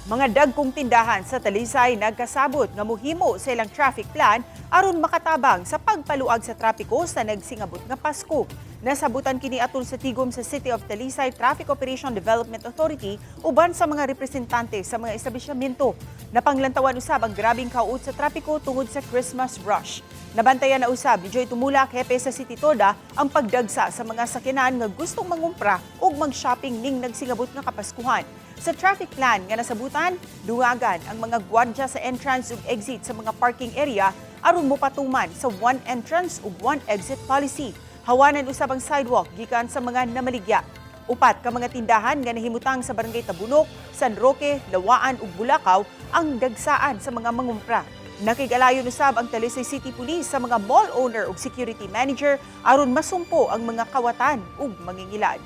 Mga dagkong tindahan sa Talisay nagkasabot nga muhimo sa ilang traffic plan aron makatabang sa pagpaluag sa trapiko sa nagsingabot nga Pasko. Nasabutan kini atol sa tigom sa City of Talisay Traffic Operation Development Authority uban sa mga representante sa mga establishmento. Napanglantawan usab ang grabing kauot sa trapiko tungod sa Christmas rush. Nabantayan na usab ni Joy Tumulak, hepe sa City Toda, ang pagdagsa sa mga sakyanan nga gustong mangumpra ug mag-shopping ning nagsingabot nga Kapaskuhan. Sa traffic plan nga nasabutan, dungagan ang mga gwardya sa entrance ug exit sa mga parking area aron mopatuman sa one entrance ug one exit policy. Hawanan usab ang sidewalk gikan sa mga namaligya. Upat ka mga tindahan nga nahimutang sa Barangay Tabunok, San Roque, Lawaan ug Bulacau ang dagsaan sa mga mangumpra. Nakig-alayon usab ang Talisay City Police sa mga mall owner ug security manager aron masumpo ang mga kawatan ug mangingilad.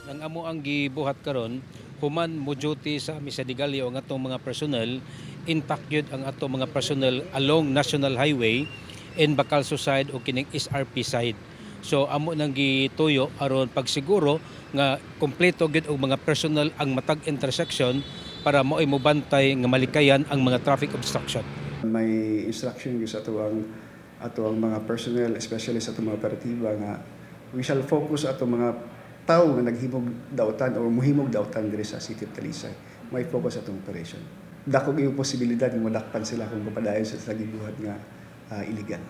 Ang amo ang gibuhat karon, human mo duty sa ami sa Digalyo ang atong mga personnel, intact yun ang atong mga personnel along National Highway and Bacalso side o kining SRP side. So amo nang gituyo aron pagsiguro nga kompleto gyud og mga personnel ang matag intersection para mao'y mobantay nga malikayan ang mga traffic obstruction. May instruction gyud sa atoang mga personnel, especially sa atong mga operatiba, nga we shall focus atong mga tao nga naghimog dautan o muhimog dautan diri sa City of Talisay. May focus atong operation. Dako gyud posibilidad nga madakpan sila kung mapadayon sa gibuhat nga illegal.